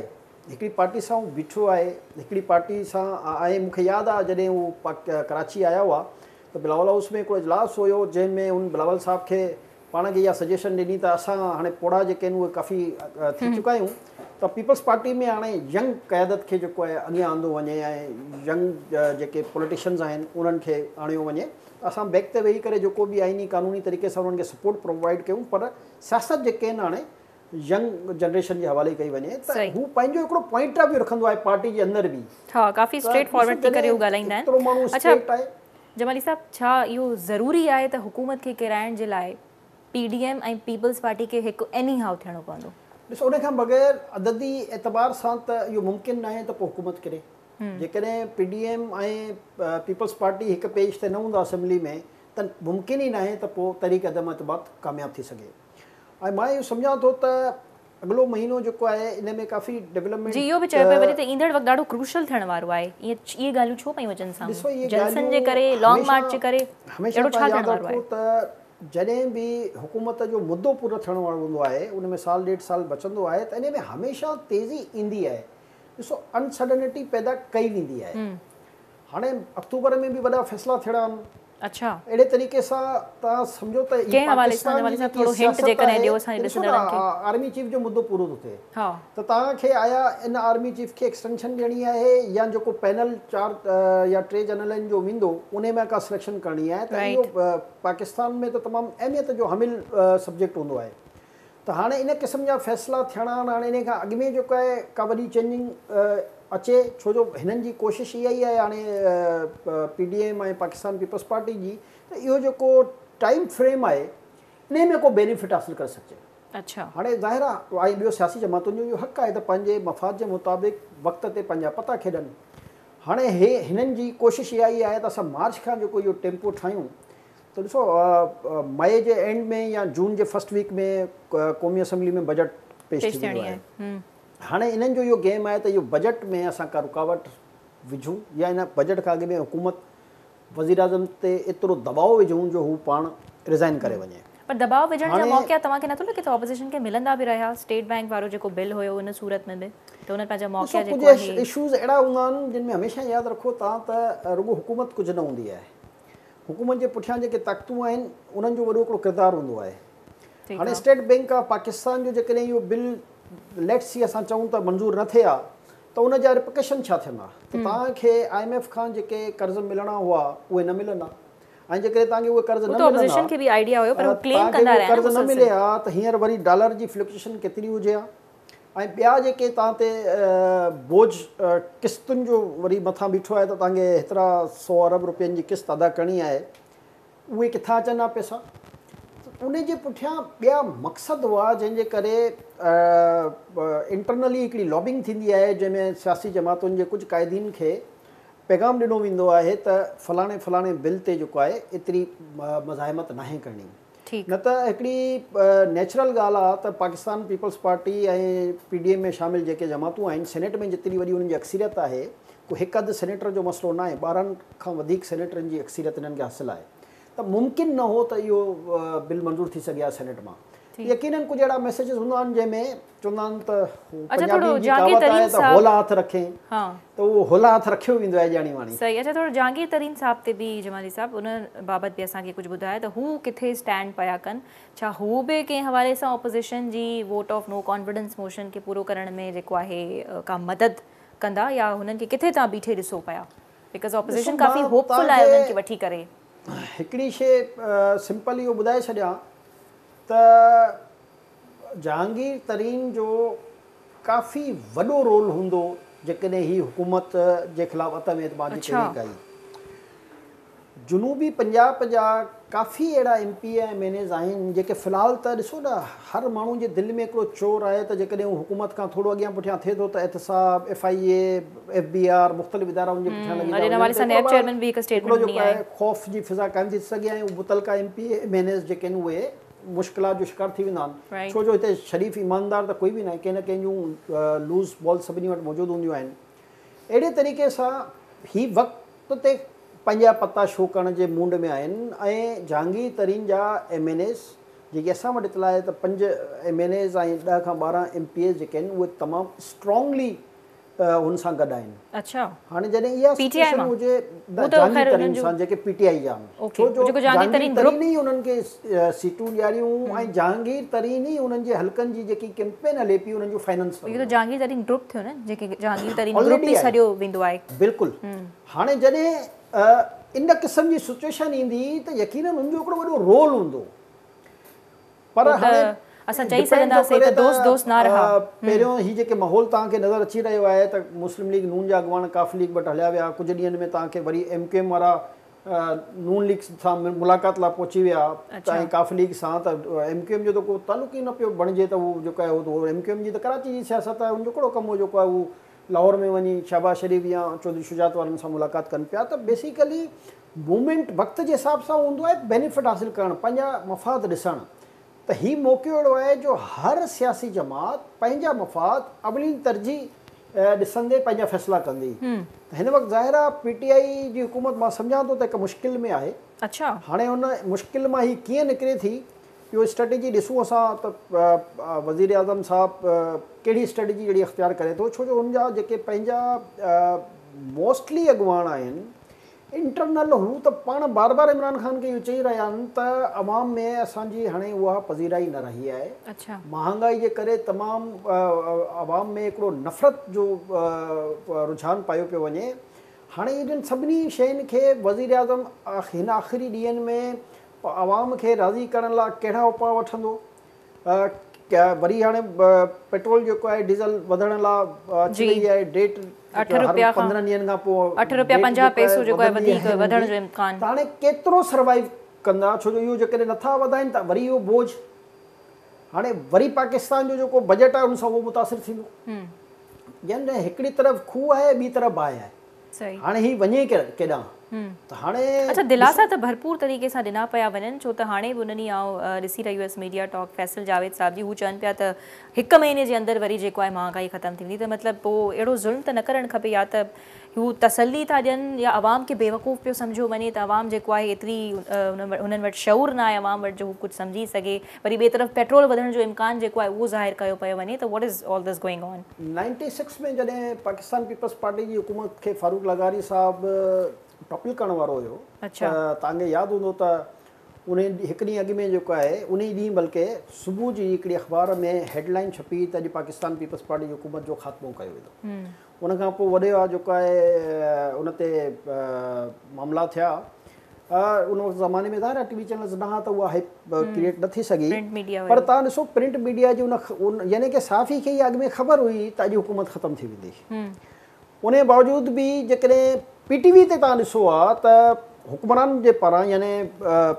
هڪڙي پارٽي سان هو بيٺو آهي، هڪڙي پارٽي سان ۽ مون کي ياد آهي جڏهن هو ڪراچي آيا هئا ته بلاول هائوس ۾ هڪڙو اجلاس هيو جنهن ۾ هن بلاول صاحب کي پاڻ کي اها سجيشن ڏني ته اسان هاڻي پوڙها جيڪي آهن اهي ڪافي ٿي چڪا آهيون ته پيپلز پارٽي ۾ هاڻي ينگ قيادت کي جيڪو آهي اڳيان آندو وڃي ۽ ينگ جيڪي پوليٽيشنز آهن انهن کي آڻيو وڃي ته اسان بيڪ تي ويهي ڪري جيڪو به آئيني قانوني طريقي سان انهن کي سپورٽ پرووائيڊ ڪيون پر سياست جيڪي آهن هاڻي ينگ جنريشن جي حوالي ڪئي وڃي ته هو پنهنجو هڪڙو پوائنٽ آف ويو رکندو آهي پارٽي جي اندر به. ها ڪافي اسٽريٽ فارورڊ ٿي ڪري هو ڳالهائيندا آهن. اڇا جمالي صاحب ڇا اهو ضروري آهي ته حڪومت کي ڪيرائڻ جي لاء P D M ۽ peoples party کي هڪ ايني هائو ٿيڻو پوندو؟ ڏسو ان کان بغير عددي اعتبار سان ته اهو ممڪن ناهي ته پوء حڪومت ڪري. جيڪڏهن P D M ۽ peoples party هڪ پيج تي نه هوندا اسيمبلي ۾ ته ممڪن ئي ناهي ته پوء تحريڪ عدم اعتماد ڪامياب ٿي سگهي ۽ مان اهو سمجهان ٿو ته اڳلو مهينو جيڪو آهي ان ۾ ڪافي ڊولپمينٽ جي اهو به چيو پيو وڃي ته ايندڙ وقت ڏاڍو ڪروشل ٿيڻ وارو آهي ايئن اهي ڳالهيون ڇو پيون اچن سامهون جلسن جي ڪري لانگ مارچ جي ڪري اهڙو ڇا ٿيڻ وارو آهي ته جڏهن به حڪومت جو مدو پورو ٿيڻ وارو هوندو آهي ان ۾ سال ڏيڍ سال بچندو آهي ته ان ۾ هميشه تيزي ايندي آهي ڏسو انسرٽنٽي پيدا ڪئي ويندي آهي هاڻي آڪٽوبر ۾ به وڏا فيصلا ٿيڻا آهن. اڇا. اهڙي طريقي سان توهان سمجهو ته هي ڪنهن حوالي سان پاڪستان جمالي جي صاحب جيڪي ٿورو هنٽ سياست جيڪڏهن آهي ڏيو اسان جي ڏسو نه ڏسندڙن کي. آرمي چيف جو مدو پورو ٿو ٿئي ها. ته توهان کي آيا ان آرمي چيف کي ايڪسٽينشن ڏيڻي آهي يا جيڪو پينل چار يا ٽي جنرلن جو ويندو انهي مان ڪا سليڪشن ڪرڻي آهي ته رائيٽ. اهو پاڪستان ۾ ته تمام اهميت جو حامل سبجيڪٽ هوندو آهي ته هاڻي ان قسم جا فيصلا ٿيڻا آهن، هاڻي انهي کان اڳ ۾ جيڪو آهي ڪا وڏي چينجنگ اچي ڇو جو هنن جي ڪوشش اها ئي آهي هاڻي P D M ۽ Pakistan peoples party جي ته اهو جيڪو ٽائيم فريم آهي انهي ۾ ڪو بينيفٽ حاصل ڪري سگهجي. اڇا. هاڻي ظاهر آهي ۽ ٻيو سياسي جماعتن جو اهو حق آهي ته پنهنجي مفاد جي مطابق وقت تي پنهنجا پتا کيڏن. هاڻي هي هنن جي ڪوشش اها ئي آهي ته اسان مارچ کان جيڪو اهو ٽيمپو ٺاهيون ته ڏسو مئي جي اينڊ ۾ يا جون جي فرسٽ ويڪ ۾ قومي اسيمبلي ۾ بجيٽ پيش ٿي ويندو آهي. هاڻي انهن جو اهو گيم آهي ته اهو بجيٽ ۾ اسان ڪا رڪاوٽ وجهون يا ان بجيٽ کان اڳ ۾ حڪومت وزيراعظم تي ايترو دٻاء وجهون جو هو پاڻ ريزائن ڪري وڃي. پر دٻاء وجهڻ جا موقعا توهان کي نٿو لڳي ته اپوزيشن کي ملندا به رهيا اسٽيٽ بئنڪ وارو جيڪو بل هيو ان صورت ۾ به ته انهن پنهنجا موقعا ڏسو جيڪو آهي. ڪجهه اشوز اهڙا هوندا آهن جن ۾ هميشه ياد رکو توهان ته رڳو حڪومت ڪجهه نه هوندي آهي. حڪومت جي پٺيان جيڪي طاقتون آهن انهن جو وڏو هڪڙو ڪردار هوندو آهي. هاڻي اسٽيٽ بينڪ آف پاڪستان جو جيڪڏهن اهو بل let's سي اسان چئون ته منظور نه ٿئي ها ته ان جا ريپرڪشن ڇا ٿيندا ته توهان کي I M F کان جيڪي قرض ملڻا هئا اهي نه ملندا ۽ جيڪڏهن توهان کي اهي قرض نه ملن ها توهان کي اهي قرض نه ملي ها ته هينئر وري ڊالر جي فلڪچوئيشن ڪيتري هجي ها ۽ ٻيا جيڪي توهان تي بوجه قسطن جو وري مٿان بيٺو آهي ته توهان کي هيترا سو ارب روپين جي قسط ادا ڪرڻي آهي اهي ڪٿان اچن ها پئسا ته ان جي پٺيان ٻيا مقصد هئا جنهن جي ڪري انٽرنلي هڪڙي لابنگ ٿيندي آهي جنهن ۾ سياسي جماعتن جي ڪجهه قائدين کي پيغام ڏنو ويندو آهي ته فلاڻي فلاڻي بل تي جيڪو آهي ايتري مزاحمت ناهي ڪرڻي نه ته هڪڙي نيچرل ڳالهه آ ته Pakistan peoples party ۽ P D M ۾ شامل جيڪي جماعتون آهن سينيٽ ۾ جيتري وڏي انهن جي اڪثريت آهي ڪو هڪ اڌ سينيٽر جو مسئلو ناهي 12 کان وڌيڪ سينيٽرن جي اڪثريت انهن کي حاصل آهي ته ممڪن نه هو ته اهو بل منظور ٿي سگهي ها سينيٽ مان. يقينن ڪجهه اهڙا ميسيجز هوندا آهن جنهن ۾ چوندا آهن ته پنجابين جي ڪهاوت آهي ته هولا هٿ رکين ته اهو هولا هٿ رکيو ويندو آهي ڄاڻي واڻي. صحيح اڇا ٿورو جهانگير ترين صاحب تي به جمالي صاحب ان بابت به اسان کي ڪجهه ٻڌايو ته هو ڪٿي اسٽينڊ پيا ڪن ڇا هو به ڪنهن حوالي سان اپوزيشن جي vote of no confidence motion کي پورو ڪرڻ ۾ جيڪو آهي ڪا مدد ڪندا يا هنن کي ڪٿي توهان بيٺي ڏسو پيا because opposition ڪافي هوپ فل آهي انهن کي وٺي ڪري. هڪڙي شي سمپل اهو ٻڌائي ڇڏيان ته جهانگير ترين جو ڪافي وڏو رول هوندو جيڪڏهن هي حڪومت جي خلاف عدم اعتماد جي تحريڪ آئي. جنوبي پنجاب جا ڪافي اهڙا M P A ۽ M N As آهن جيڪي في الحال ته ڏسو نه هر ماڻهو جي دل ۾ هڪڙو چور آهي ته جيڪڏهن هو حڪومت کان ٿورو اڳيان پٺيان ٿئي ٿو ته احتساب، F I A, F B R مختلف ادارا ان جي پٺيان لڳي ٿا وڃن ته هڪڙو جيڪو آهي خوف جي فضا قائم ٿي سگهي ۽ متعلقه M P A M N As جيڪي آهن اهي مشڪلات جو شڪار ٿي ويندا آهن ڇو جو هتي شريف ايماندار ته ڪوئي به ناهي ڪنهن نه ڪنهن جون لوز بال سڀني وٽ موجود هونديون آهن اهڙي طريقي سان هي وقت تي پنهنجا پتا شو ڪرڻ جي مونڊ ۾ آهن ۽ جهانگير ترين جا ايم اين ايز جيڪي اسان وٽ اطلاع آهي ته پنج ايم اين ايز ۽ 10 کان 12 ايم پي ايز جيڪي آهن اهي تمام اسٽرانگلي هن سان گڏ آهن. اڇا. هاڻي جڏهن اها پي ٽي آء سچوئيشن مان هجي هو ته جهانگير خير ترين انهن جو سان جيڪي پي ٽي آء جا آهن اوڪي ڇو جو جيڪو جهانگير جهانگير ترين گروپ ترين ئي انهن کي سيٽون ڏياريون ۽ جهانگير ترين ئي انهن جي حلقن جي جيڪي ڪيمپين هلي پئي انهن جو فائننسر اهو ته هيو. جهانگير ترين گروپ ٿيو نه جيڪي جهانگير ترين گروپ آلريڊي ئي آهي سڏيو ويندو آهي. بلڪل هاڻي جڏهن ان قسم جي سچوئيشن ايندي ته يقينن ان جو هڪڙو وڏو رول هوندو. پر پوء ته هاڻي اسان چئي ڊپينڊ ٿو سگهنداسين ڪري ته دوست ته دوست نه رها. پهريون هي جيڪي ماحول توهان کي نظر اچي رهيو آهي ته مسلم ليگ نون جا اڳواڻ قاف ليگ وٽ هليا ويا، ڪجهه ڏينهن ۾ توهان کي وري ايم ڪيو ايم وارا نون ليگ سان ملاقات لاء پهچي ويا ۽ قاف ليگ سان ته ايم ڪيو ايم جو ته ڪو تعلق ئي نه پيو بڻجي ته هو جيڪو آهي هو ايم ڪيو ايم جي ته ڪراچي جي سياست آهي ان جو ڪهڙو ڪم هو جيڪو آهي هو لاهور ۾ وڃي شهباز شريف يا چوڌري شجاعت وارن سان ملاقات ڪن پيا ته بيسيڪلي موومينٽ وقت جي حساب سان هوندو آهي بينيفٽ حاصل ڪرڻ پنهنجا مفاد ڏسڻ ته هي موقعو اهڙو آهي جو هر سياسي جماعت پنهنجا مفاد اولين ترجيح ڏسندي پنهنجا فيصلا ڪندي ته هن وقت ظاهر آهي پي ٽي آء جي حڪومت مان سمجهان ٿو ته هڪ مشڪل ۾ آهي هاڻي ان مشڪل مان هي ڪيئن نڪري ٿي اهو اسٽريٽجي ڏسون اسان ته وزيراعظم صاحب ڪهڙي اسٽريٽجي اهڙي اختيار ڪري ٿو ڇو جو ان جا جيڪي پنهنجا موسٽلي اڳواڻ آهن انٽرنل هو ته پاڻ بار بار عمران خان کي اهو چئي رهيا آهن ته عوام ۾ اسان جي هاڻي اها پذيرائي نه رهي آهي مهانگائي جي ڪري تمام عوام ۾ هڪڙو نفرت جو رجحان پايو پيو وڃي هاڻي انهن سڀني شين کي وزيراعظم هن آخري ڏينهن ۾ عوام کي راضي ڪرڻ لاء ڪهڙا اپاء وٺندو وري هاڻي پيٽرول جيڪو آهي ڊيزل وڌڻ لاء اچي وئي آهي ڊيٽ 8 روپيا کان 15 ڏينهن کان پوء 8 روپيا 50 پئسو جيڪو آهي وڌيڪ وڌڻ جو امڪان. ته هاڻي ڪيترو سروائيو ڪندا ڇو جو اهو جيڪڏهن نٿا وڌائين ته وري اهو بوجه هاڻي وري پاڪستان جو جيڪو بجيٽ آهي ان سان اهو متاثر ٿيندو. يعني هڪڙي طرف کوهه آهي ٻي طرف باهه آهي. هاڻي هي وڃي ڪيڏانهن ته هاڻي اڇا دلاسا ته ڀرپور طريقي سان ڏنا پيا وڃن ڇو ته هاڻي به انهن ئي آئون ڏسي رهي هيس ميڊيا ٽاڪ فيصل جاويد صاحب جي هو چون پيا ته هڪ مهيني جي اندر وري جيڪو آهي مهانگائي ختم ٿي ويندي ته مطلب پوء اهڙو ظلم ته نه ڪرڻ کپي يا ته هو تسلي ٿا ڏين يا عوام کي بيوقوف پيو سمجهيو وڃي ته عوام جيڪو آهي ايتري انهن وٽ شعور نه آهي عوام وٽ جو هو ڪجهه سمجهي سگهي وري ٻئي طرف پيٽرول وڌڻ جو امڪان جيڪو آهي اهو ظاهر ڪيو پيو وڃي ته what is all this going on. Ninety six ۾ جڏهن پاڪستان پيپلز پارٽي جي حڪومت کي فاروق لغاري صاحب ٽاپل ڪرڻ وارو هيو ته توهان کي ياد هوندو ته انهي هڪ ڏينهن اڳ ۾ جيڪو آهي انهي ڏينهن بلڪه صبح جي هڪڙي اخبار ۾ هيڊ لائين ڇپي ته اڄ پاڪستان پيپلز پارٽي جي حڪومت جو خاتمو ڪيو ويندو ان کان پوء وڏي جيڪو آهي ان تي معاملا ٿيا ان وقت زماني ۾ ظاهر آهي ٽي وي چينلز نه ها ته اها هائپ ڪريئيٽ نه ٿي سگهي پر توهان ڏسو پرنٽ ميڊيا جي ان يعني ڪه صحافي کي اها اڳ ۾ خبر هئي ته اڄ حڪومت ختم ٿي ويندي ان باوجود به جيڪڏهن پي ٽي وي تي توهان ڏسو ها ته حڪمرانن جي پاران يعني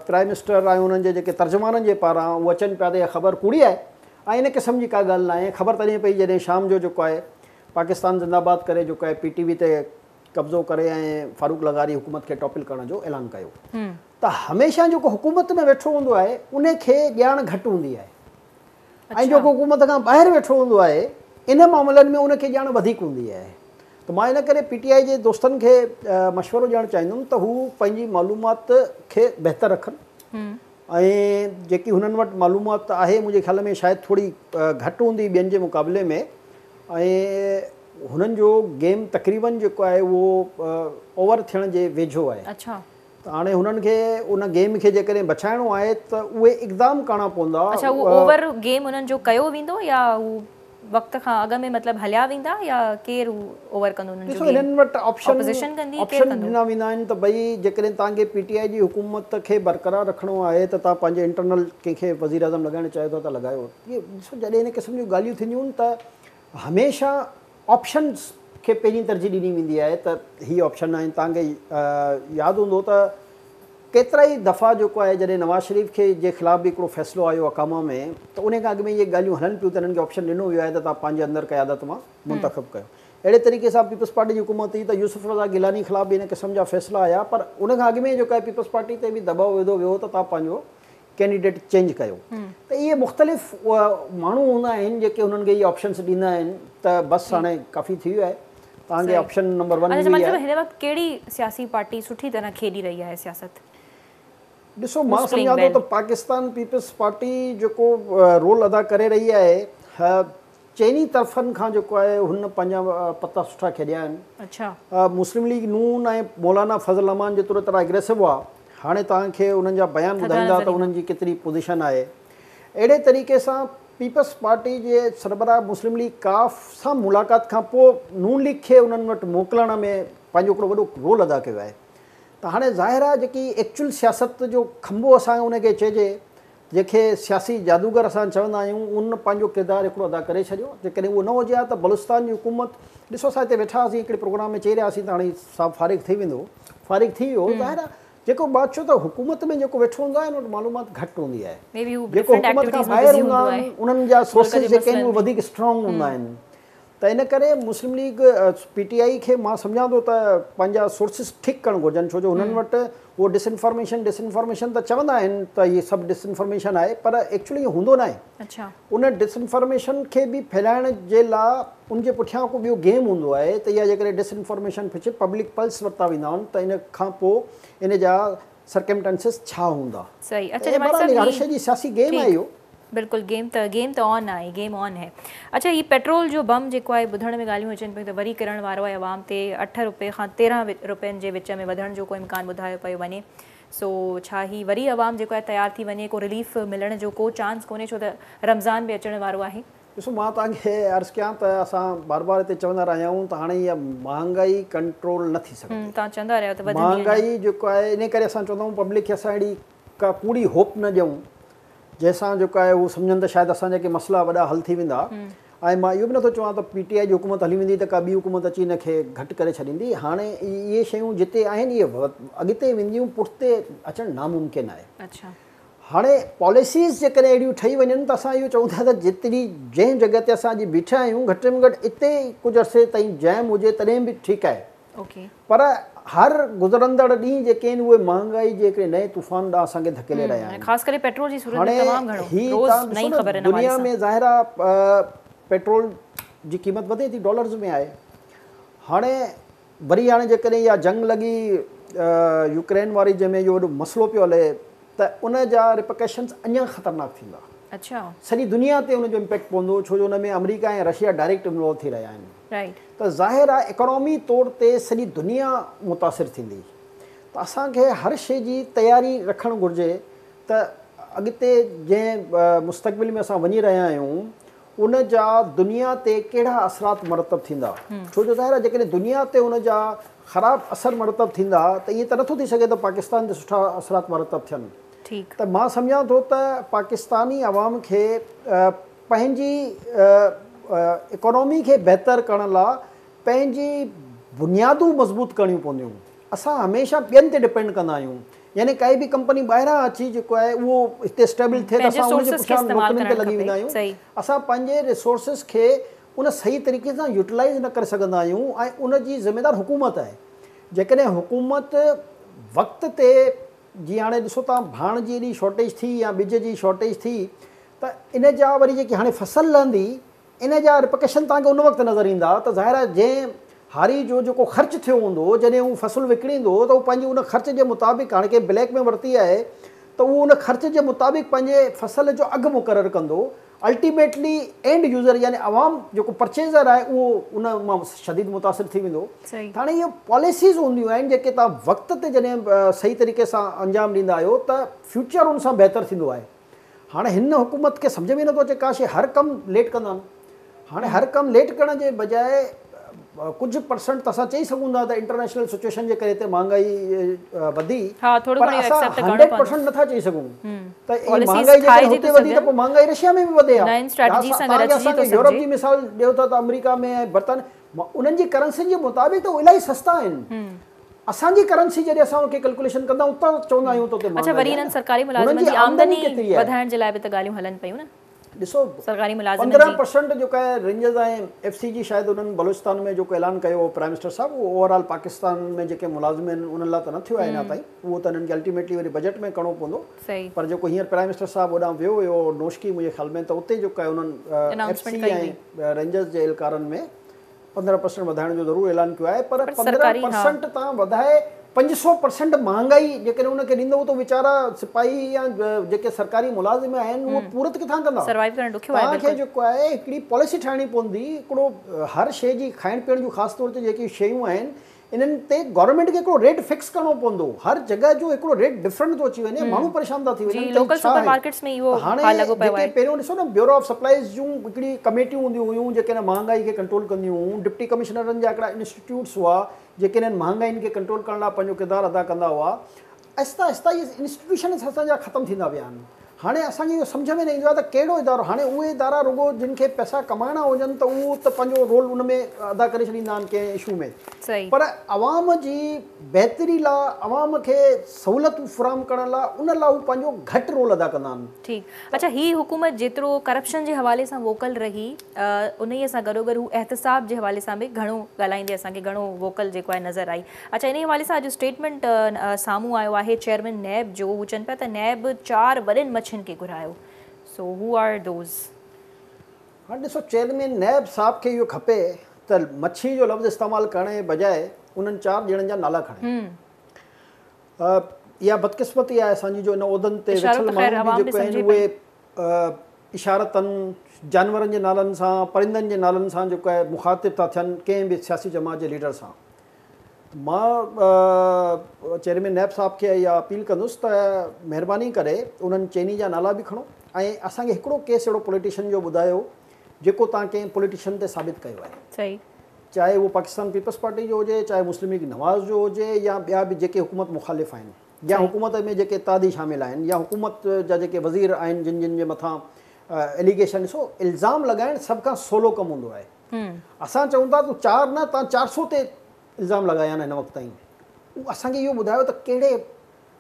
پرائم منسٽر ۽ انهن جي جيڪي ترجمانن جي پاران اهو اچن پيا ته اها خبر ڪوڙي آهي ۽ ان قسم جي ڪا ڳالهه ناهي خبر تڏهن پئي جڏهن شام جو جيڪو آهي پاڪستان زنده باد ڪري جيڪو آهي پي ٽي وي تي قبضو ڪري ۽ فاروق لغاري حڪومت کي ٽاپل ڪرڻ جو اعلان ڪيو ته هميشه جيڪو حڪومت ۾ ويٺو هوندو آهي ان کي ڄاڻ گهٽ هوندي آهي ۽ جيڪو حڪومت کان ٻاهر ويٺو هوندو آهي ان معاملن ۾ ان کي ڄاڻ وڌيڪ هوندي آهي ته مان ان ڪري پي ٽي آء جي دوستن کي مشورو ڏيڻ چاهيندم ته هو پنهنجي معلومات کي بهتر رکن ۽ جيڪي هنن وٽ معلومات آهي منهنجي خيال ۾ شايد ٿوري گهٽ هوندي ٻين جي مقابلي ۾ ۽ هنن جو گيم تقريبن جيڪو آهي اهو اوور ٿيڻ جي ويجهو آهي. اڇا. ته هاڻي هنن کي ان گيم کي جيڪڏهن بچائڻو آهي ته اهي اقدام ڪرڻا پوندا. اڇا اهو اوور گيم انهن جو ڪيو ويندو يا هو وقت کان اڳ ۾ مطلب هليا ويندا يا ڪير هو اوور ڪندو انهن جو ڏسو گيم؟ هنن وٽ آپشن اپوزيشن ڪندي ڪير آپشن ڪندو؟ ڏنا ويندا آهن ته ڀئي جيڪڏهن توهان کي پي ٽي آء جي حڪومت کي برقرار رکڻو آهي ته توهان پنهنجي انٽرنل ڪنهن کي وزيراعظم لڳائڻ چاهيو ٿا ته لڳايو. ڏسو جڏهن ان قسم جون ڳالهيون ٿينديون ته هميشه آپشنز کي پهرين ترجيح ڏني ويندي آهي ته هي آپشن آهن. توهان کي ياد هوندو ته ڪيترائي دفعا جيڪو آهي جڏهن نواز شريف کي جي خلاف به هڪڙو فيصلو آيو اقاما ۾ ته ان کان اڳ ۾ اهي ڳالهيون هلن پيون ته هنن کي آپشن ڏنو ويو آهي ته توهان پنهنجي اندر قيادت مان منتخب ڪيو. اهڙي طريقي سان پيپلز پارٽي جي حڪومت هئي ته يوسف رضا گيلاني خلاف به ان قسم جا فيصلا آيا پر ان کان اڳ ۾ جيڪو آهي پيپلز پارٽي تي به دٻاء وڌو ويو ته توهان پنهنجو ڪينڊيڊيٽ چينج ڪيو ته اهي مختلف ماڻهو هوندا آهن جيڪي انهن کي اهي آپشنس ڏيندا آهن ته بس هاڻي ڪافي ٿي ويو آهي توهان کي آپشن نمبر ون اچها مطلب هن وقت ڪهڙي سياسي پارٽي سٺي طرح کيڏي رهي آهي سياست؟ ڏسو مان سمجهان ٿو ته پاڪستان پيپلز پارٽي جيڪو رول ادا ڪري رهي آهي چئني طرفن کان جيڪو آهي هن پنهنجا پتا سٺا کيڏيا آهن. اڇا. مسلم ليگ نون ۽ مولانا فضل الرحمان جيترو طرح اگريسو هئا هاڻي توهان کي انهن جا بيان ٻڌائيندا ته انهن جي ڪيتري پوزيشن آهي. اهڙي طريقي سان پيپلز پارٽي جي سربراهه مسلم ليگ قاف سان ملاقات کان پوء نون ليگ کي انهن وٽ موڪلڻ ۾ پنهنجو هڪڙو وڏو رول ادا ڪيو آهي ته هاڻي ظاهر آهي جيڪي ايڪچوئل سياست جو کنڀو اسان ان کي چئجي جنهن کي سياسي جادوگر اسان چوندا آهيون، ان پنهنجو ڪردار هڪڙو ادا ڪري ڇڏيو. جيڪڏهن اهو نه هجي ها ته بلوچستان جي حڪومت، ڏسو اسان هتي ويٺا هئاسين هڪڙي پروگرام ۾ چئي رهيا هئاسين ته هاڻي صاحب فارغ ٿي ويندو، فارغ ٿي ويو. ظاهر آهي جيڪو مان چيو ته حڪومت ۾ جيڪو ويٺو هوندو آهي ان وٽ معلومات گهٽ هوندي آهي. جيڪو حڪومت کان ٻاهر هوندا آهن انهن جا سورسز جيڪي آهن اهي وڌيڪ اسٽرانگ هوندا آهن. ته ان ڪري مسلم ليگ پي ٽي آء کي مان سمجهان ٿو ته پنهنجا سورسز ٺيڪ ڪرڻ گهرجن ڇو جو هنن وٽ اهو ڊس انفارميشن ڊس انفارميشن ته چوندا آهن ته هي سڀ ڊس انفارميشن آهي پر ايڪچولي ائين هوندو ناهي ان ڊس انفارميشن کي به ڦهلائڻ جي لا ان جي پٺيان ڪو ٻيو گيم هوندو آهي ته اها جيڪڏهن ڊس انفارميشن پھچي پبلڪ پلس ورتا ويندا آهن ته ان کان پوء ان جا سرڪمٽنسز ڇا هوندا. صحيح اڇا جمالي صاحب هر شي جي سياسي گيم آهي اهو. بلڪل گيم ته گيم ته آن آهي گيم آن هي. اڇا هي پيٽرول جو بم جيڪو آهي ٻڌڻ ۾ ڳالهيون اچن پيون ته وري ڪرڻ وارو آهي عوام تي 8 روپيه کان 13 روپين جي وچ ۾ وڌڻ جو ڪو امڪان ٻڌايو پيو وڃي سو ڇا هي وري عوام جيڪو آهي تيار ٿي وڃي ڪو رليف ملڻ جو ڪو چانس ڪونهي ڇو ته رمضان به اچڻ وارو آهي. ڏسو مان توهان کي عرض ڪيان ته اسان بار بار هتي چوندا رهيا آهيون ته هاڻي اها مهانگائي ڪنٽرول نه ٿي سگهندي. توهان چوندا رهيا آهيو ته وڌندي اڃا. مهانگائي جيڪو آهي انهي ڪري اسان چوندا آهيون پبلڪ کي اسان اهڙي ڪا ڪوڙي هوپ نه ڏيون جنهن سان جيڪو آهي هو سمجهن ته شايد اسان جا ڪي مسئلا وڏا حل ٿي ويندا ۽ مان اهو به نٿو چوان ته پي ٽي آء جي حڪومت هلي ويندي ته ڪا ٻي حڪومت اچي ان کي گهٽ ڪري ڇڏيندي. هاڻي اهي شيون جتي آهن اهي اڳتي وينديون پٺتي اچڻ ناممڪن آهي. هاڻي پاليسيز جيڪڏهن اهڙيون ٺهي وڃن ته اسان اهو چئون ٿا ته جيتري جنهن جڳهه تي اسان اڄ بيٺا آهيون گهٽ ۾ گهٽ اتي ڪجهه عرصي تائين جيم هجي تڏهن به ٺيڪ آهي پر هر گذرندڙ ڏينهن جيڪي آهن اهي مهانگائي جي هڪڙي نئين طوفان ڏانهن اسان کي ڌڪيلي رهيا آهن. خاص ڪري پيٽرول جي صورت ۾ تمام گهڻو روز نئين خبر ان حوالي سان. دنيا ۾ ظاهر آهي پيٽرول جي قيمت وڌي ٿي ڊالرز ۾ آهي هاڻي وري هاڻي جيڪڏهن اها جنگ لڳي يوڪرين واري جنهن ۾ اهو وڏو مسئلو پيو هلي ته ان جا ريپرڪشنز اڃا خطرناڪ ٿيندا. سڄي دنيا تي ان جو امپيڪٽ پوندو ڇو جو ان ۾ آمريڪا ۽ رشيا ڊائريڪٽ انوالو ٿي رهيا آهن. ته ظاهر آهي اڪانومي طور تي سڄي دنيا متاثر ٿيندي ته اسان کي هر شيء جي تياري رکڻ گهرجي ته اڳتي جنهن مستقبل ۾ اسان وڃي رهيا آهيون ان جا دنيا تي ڪهڙا اثرات مرتب ٿيندا؟ ڇو جو ظاهر آهي جيڪڏهن دنيا تي ان جا خراب اثر مرتب ٿيندا ته ائين ته نٿو ٿي سگهي ته پاڪستان تي سٺا اثرات مرتب ٿين. ته مان سمجهان ٿو ته پاڪستاني عوام کي پنهنجي اڪانومي کي بهتر ڪرڻ لا پنهنجي بنيادون مضبوط ڪرڻيون پونديون. اسان هميشه ٻين تي ڊپينڊ ڪندا آهيون يعني ڪائي به ڪمپني ٻاهران اچي جيڪو آهي اهو هتي اسٽيبل ٿئي ته اسان ان جي پٺيان نوڪرين تي لڳي ويندا آهيون اسان پنهنجي ريسورسز کي ان صحيح طريقي سان يوٽيلائز نه ڪري سگهندا آهيون ۽ ان جي ذميدار حڪومت آهي جيڪڏهن حڪومت وقت تي جيئن هاڻي ڏسو تان ڀاڻ جي ايڏي شارٽيج ٿي يا ٻج جي شارٽيج ٿي ته ان جا وري جيڪي هاڻي فصل لهندي ان جا ريپرڪشن توهان کي ان وقت نظر ايندا ته ظاهر آهي جنهن هاري جو جيڪو خرچ ٿيو هوندو جڏهن هو فصل وڪڻيندو ته هو پنهنجي ان خرچ جي مطابق هاڻي ڪنهن بليڪ ۾ ورتي آهي ته اهو ان خرچ جي مطابق پنهنجي فصل جو اگهه مقرر ڪندو الٽيميٽلي اينڊ يوزر يعني عوام جيڪو پرچيزر آهي اهو ان مان شديد متاثر ٿي ويندو ته هاڻي اهي پاليسيز هونديون آهن جيڪي توهان وقت تي جڏهن صحيح طريقي سان انجام ڏيندا آهيو ته فيوچر ان سان بهتر ٿيندو آهي هاڻي هن حڪومت کي سمجهه ۾ نٿو اچي ڪا شيء هر ڪم ليٽ ڪندا آهن هاڻي هر ڪم ليٽ ڪرڻ جي بجاء ڪجهه پرسنٽ ته اسان چئي سگهون ٿا ته انٽرنيشنل سچويشن جي ڪري هتي مهانگائي وڌي پر اسان 100% نٿا چئي سگهون ته مهانگائي جيڪڏهن هتي وڌي ته پوء مهانگائي رشيا ۾ به وڌي ها. توهان کي يورپ جي مثال ڏيو ٿا ته آمريڪا ۾ ۽ برطانيا انهن جي ڪرنسين جي مطابق ته الاهي سستا آهن. اسان جي ڪرنسي جڏهن اسان ان کي ڪلڪوليشن ڪندا آهيون ته چوندا آهيون ته اتي مهانگائي اڇا وري انهن سرڪاري ملازمن جي آمدني وڌائڻ جي لاء به ته ڳالهيون هلن پيون نه. ڏسو سرڪاري ملازمن جي 15% جيڪا آهي رينجرز ۽ ايف سي جي شايد انهن بلوچستان ۾ جيڪو اعلان ڪيو هو پرائم منسٽر صاحب اهو اوور آل پاڪستان ۾ جيڪي ملازم آهن انهن لاء ته نه ٿيو آهي اڃا تائين اهو ته انهن کي الٽيميٽلي وري بجيٽ ۾ ڪرڻو پوندو پر جيڪو هينئر پرائم منسٽر صاحب هوڏانهن ويو هيو نوشڪي منهنجي خيال ۾ ته اتي جيڪو آهي انهن ايف سي ۽ رينجرز جي اهلڪارن ۾ 15% وڌائڻ جو ضرور اعلان ڪيو آهي پر 15% تان وڌائي 500% مهانگائي جيڪڏهن ان کي ڏيندو ته ويچارا سپاهي يا جيڪي سرڪاري ملازم آهن اهي پورت ڪٿان ڪندا؟ توهان کي جيڪو آهي هڪڙي پاليسي ٺاهڻي پوندي هڪڙو هر شيء جي کائڻ پيئڻ جون خاص طور تي جيڪي شيون آهن انهن تي گورنمينٽ کي هڪڙو ريٽ فڪس ڪرڻو پوندو هر جڳهه جو هڪڙو ريٽ ڊفرنٽ ٿو اچي وڃي ماڻهو پريشان ٿا ٿي وڃن ته ڇا آهي ته هاڻي جيڪي پهريون ڏسو نه بيورو آف سپلائيز جون هڪڙي ڪميٽيون هونديون هيون جيڪي ان مهانگائي کي ڪنٽرول ڪنديون هيون ڊپٽي ڪمشنرن جا هڪڙا انسٽيٽيوٽس هئا جيڪي انهن مهانگائين کي ڪنٽرول ڪرڻ لاء پنهنجو ڪردار ادا ڪندا هئا آهستي آهستي اهي انسٽيٽيوشنز اسان جا ختم ٿيندا ويا آهن. هاڻي اسان کي اهو سمجهه ۾ نه ايندو آهي ته ڪهڙو ادارو هاڻي اهي ادارا رڳو جن کي پئسا ڪمائڻا هجن ته اهو ته پنهنجو رول ان ۾ ادا ڪري ڇڏيندا آهن ڪنهن اشو ۾ پر عوام جي بهتري لا عوام کي سهولتون فراهم ڪرڻ لا ان لا هو پنهنجو گهٽ رول ادا ڪندا آهن. ٺيڪ اڇا هي حڪومت جيترو ڪرپشن جي حوالي سان ووڪل رهي انهيء سان گڏوگڏ هو احتساب جي حوالي سان به گهڻو ڳالهائيندي اسان کي گهڻو ووڪل جيڪو آهي نظر آئي. اڇا انهي حوالي سان اڄ اسٽيٽمينٽ سامهون آيو آهي چيئرمين نيب جو هو چون پيا ته نيب چار وڏين مڇين کي گهرايو سو هو آر those. هاڻي ڏسو چيئرمين نيب صاحب کي اهو کپي ته مڇي جو لفظ استعمال ڪرڻ جي بجاء انهن چار ڄڻن جا نالا کڻي. اها بدقسمتي آهي اسان جي جو ان عهدن تي ويٺل ماڻهو به جيڪو آهن اهي اشارتن جانورن جي نالن سان پرندن جي نالن سان جيڪو آهي مخاطب ٿا ٿين ڪنهن به سياسي جماعت جي ليڊر سان. مان چيئرمين نيب صاحب کي اها اپيل ڪندس ته مهرباني ڪري انهن چئني جا نالا به کڻو ۽ اسان کي هڪڙو ڪيس اهڙو پوليٽيشن جو ٻڌايو جيڪو توهان ڪنهن پوليٽيشن تي ثابت ڪيو آهي صحيح چاهي اهو پاڪستان پيپلز پارٽي جو هجي چاهي مسلم ليگ نواز جو هجي يا ٻيا به جيڪي حڪومت مخالف آهن يا حڪومت ۾ جيڪي اتحادي شامل آهن يا حڪومت جا جيڪي وزير آهن جن جن جي مٿان اليگيشن ڏسو الزام لڳائڻ سڀ کان سولو ڪم هوندو آهي اسان چئون ٿا تون چار نه توهان 400 تي الزام لڳايا آهن هن وقت تائين اسان کي اهو ٻڌايو ته ڪهڙي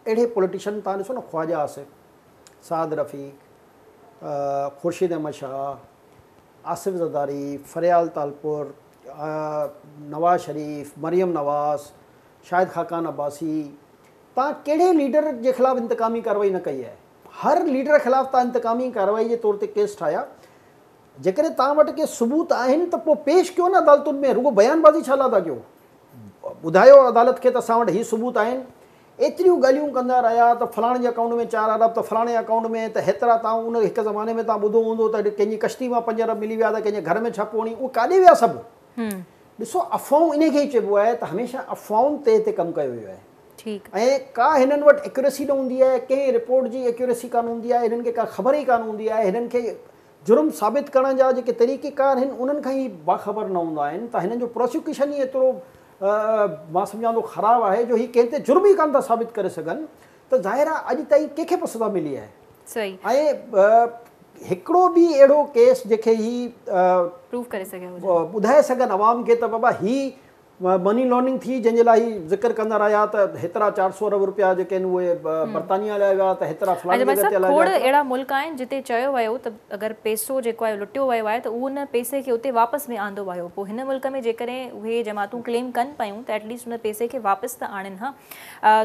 اهڙي پوليٽيشن توهان ڏسو نه خواجه آصف، سعد رفيق، خورشيد احمد شاهه، آصف زرداري، فريال تالپور، نواز شريف، مريم نواز، شاهد خاقان عباسي توهان ڪهڙي ليڊر جي خلاف انتقامي ڪارروائي نه ڪئي آهي هر ليڊر خلاف توهان انتقامي ڪارروائي جي طور تي ڪيس ٺاهيا جيڪڏهن توهان وٽ ڪي ثبوت آهن ته پوء پيش ڪيو نه عدالتن ۾ رڳو بيان بازي ڇا لاء ٿا ڪيو؟ ٻڌايو عدالت کي ته اسان وٽ هي ثبوت آهن. ايتريون ڳالهيون ڪندا رهيا ته فلاڻي جي اڪائونٽ ۾ 4 ارب ته فلاڻي اڪائونٽ ۾ ته هيترا توهان ان هڪ زماني ۾ توهان ٻڌو هوندو ته ڪنهن جي ڪشتي مان 5 ارب ملي ويا ته ڪنهن جي گهر ۾ ڇاپو هڻي اهي ڪاڏي ويا سڀ؟ ڏسو افواهون انهي کي ئي چئبو آهي ته هميشه افواهن تي هتي ڪم ڪيو ويو آهي. ۽ ڪا هنن وٽ ايڪيوريسي نه هوندي آهي ڪنهن رپورٽ جي ايڪيوريسي ڪانه هوندي آهي هنن کي ڪا خبر ئي ڪانه هوندي آهي هنن کي جرم ثابت ڪرڻ جا جيڪي طريقي ڪار آهن انهن کان ئي باخبر نه هوندا آهن ته هنن جو پراسيڪيوشن ئي ايترو مان سمجهان ٿو خراب آهي جو هي ڪنهن تي جرم ئي ڪانه ٿا ثابت ڪري سگهن ته ظاهر آهي اڄ تائين ڪنهن کي به سزا ملي آهي ۽ هڪڙو به اهڙو ڪيس جنهن کي هي پروف ڪري سگهيا هجن ٻڌائي سگهن عوام کي ته بابا هي مني لانڊرنگ ٿي جنهن جي لاء هي ذڪر ڪندا رهيا ته هيترا 400 ارب رپيا جيڪي آهن اهي برطانيا هليا ويا ته هيترا فلاڻي جڳهه تي هليا ويا. کوڙ اهڙا ملڪ آهن جتي چيو ويو ته اگر پيسو جيڪو آهي لٽيو ويو آهي ته ان پيسي کي اتي واپس به آندو ويو، پوء هن ملڪ ۾ جيڪڏهن اهي جماعتون ڪليم ڪن پيون ته ايٽليسٽ ان پيسي کي واپس ته آڻين ها.